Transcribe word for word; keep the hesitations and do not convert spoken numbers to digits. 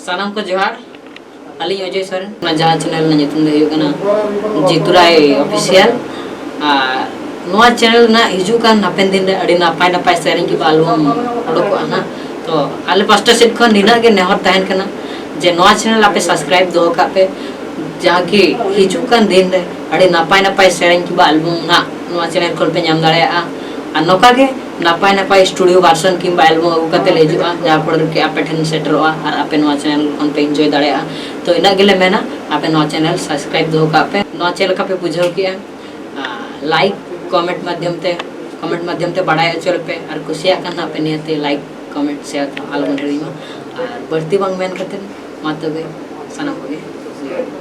ᱥᱟᱱᱟᱢ ᱠᱚ ᱡᱚᱦᱟᱨ᱾ ᱟᱹᱞᱤᱧ ᱚᱡᱚᱭ ᱥᱚᱨᱮᱱ᱾ ᱚᱱᱟ ᱡᱟᱦᱟᱸ ᱪᱮᱱᱮᱞ ᱨᱮᱱᱟᱜ ᱧᱩᱛᱩᱢ ᱫᱚ ᱦᱩᱭᱩᱜ ᱠᱟᱱᱟ ᱡᱤᱛᱩᱨᱟᱭ ᱚᱯᱷᱤᱥᱤᱭᱟᱞ᱾ ᱟᱨ ᱱᱚᱣᱟ ᱪᱮᱱᱮᱞ ᱨᱮᱱᱟᱜ ᱦᱤᱡᱩᱜ ᱠᱟᱱ ᱦᱟᱯᱮᱱ ᱫᱤᱱ ᱨᱮ ᱟᱹᱰᱤ ᱱᱟᱯᱟᱭ ᱱᱟᱯᱟᱭ ᱥᱮᱨᱮᱧ ᱠᱤ ᱟᱞᱵᱚᱢ ᱚᱰᱚᱠᱚᱜᱼᱟ ᱦᱟᱸᱜ᱾ ᱛᱚ ᱟᱞᱮ ᱯᱟᱥᱴᱟ ᱥᱮᱫ ᱠᱷᱚᱱ ᱱᱤᱱᱟᱹᱜ ᱜᱮ ᱱᱮᱦᱚᱨ ᱛᱟᱦᱮᱱ ᱠᱟᱱᱟ ᱡᱮ ᱱᱚᱣᱟ ᱪᱮᱱᱮᱞ ᱟᱯᱮ ᱥᱟᱵᱥᱠᱨᱟᱭᱤᱵ ᱫᱚᱦᱚ ᱠᱟᱜ ᱯᱮ, ᱡᱟᱦᱟᱸ ᱠᱤ ᱦᱤᱡᱩᱜ ᱠᱟᱱ ᱫᱤᱱ ᱨᱮ ᱟᱹᱰᱤ ᱱᱟᱯᱟᱭ ᱱᱟᱯᱟᱭ ᱥᱮᱨᱮᱧ ᱠᱤ ᱟᱞᱵᱚᱢ ᱦᱟᱸᱜ ᱱᱚᱣᱟ ᱪᱮᱱᱮᱞ ᱠᱷᱚᱱ ᱯᱮ ᱧᱟᱢ ᱫᱟᱲᱮᱭᱟᱜᱼᱟ᱾ ᱟᱨ ᱱᱚᱝᱠᱟ ᱜᱮ ᱱᱟᱯᱟᱭ ᱱᱟᱯᱟᱭ ᱥᱴᱩᱰᱤᱭᱳ ᱵᱷᱟᱨᱥᱚᱱ ᱠᱤᱝᱵᱟ ᱟᱞᱵᱚᱢ ᱟᱹᱜᱩ ᱠᱟᱛᱮ ᱞᱮ ᱦᱤᱡᱩᱜᱼᱟ, ᱡᱟᱦᱟᱸ ᱯᱚᱨᱮ ᱨᱮ ᱟᱯᱮ ᱴᱷᱮᱱ ᱥᱮᱴᱮᱨᱚᱜᱼᱟ ᱟᱨ ᱟᱯᱮ ᱱᱚᱣᱟ ᱪᱮᱱᱮᱞ ᱠᱷᱚᱱ ᱯᱮ ᱤᱱᱡᱚᱭ ᱫᱟᱲᱮᱭᱟᱜᱼᱟ᱾ ᱛᱚ ᱤᱱᱟᱹᱜ ᱜᱮᱞᱮ ᱢᱮᱱᱟ, ᱟᱯᱮ ᱱᱚᱣᱟ ᱪᱮᱱᱮᱞ ᱥᱟᱵᱥᱠᱨᱟᱭᱤᱵ ᱫᱚᱦᱚ ᱠᱟᱜ ᱯᱮ᱾ ᱱᱚᱣᱟ ᱪᱮᱫ ᱞᱮᱠᱟ ᱯᱮ ᱵᱩᱡᱷᱟᱹᱣ ᱠᱮᱜᱼᱟ, ᱞᱟᱭᱤᱠ ᱠᱚᱢᱮᱱᱴ ᱢᱟᱫᱽᱫᱷᱚᱢ ᱛᱮ ᱠᱚᱢᱮᱱᱴ ᱢᱟᱫᱽᱫᱷᱚᱢ ᱛᱮ ᱵᱟᱲᱟᱭ ᱦᱚᱪᱚ ᱞᱮᱯᱮ᱾ ᱟᱨ ᱠᱩᱥᱤᱭᱟᱜ ᱠᱷᱟᱱ ᱦᱟᱸᱜ ᱯᱮ ᱱᱤᱦᱟᱹᱛ ᱞᱟᱭᱤᱠ ᱠᱚᱢᱮᱱᱴ ᱥᱮᱭᱟᱨ ᱫᱚ ᱟᱞᱚ ᱵᱚᱱ ᱦᱤᱲᱤᱧ ᱢᱟ᱾ ᱟᱨ ᱵᱟᱹᱲᱛᱤ ᱵᱟᱝ ᱢᱮᱱ ᱠᱟᱛᱮ ᱢᱟ ᱛᱚᱵᱮ ᱥᱟᱱᱟᱢ ᱠᱚᱜᱮ ᱡᱚᱦᱟᱨ᱾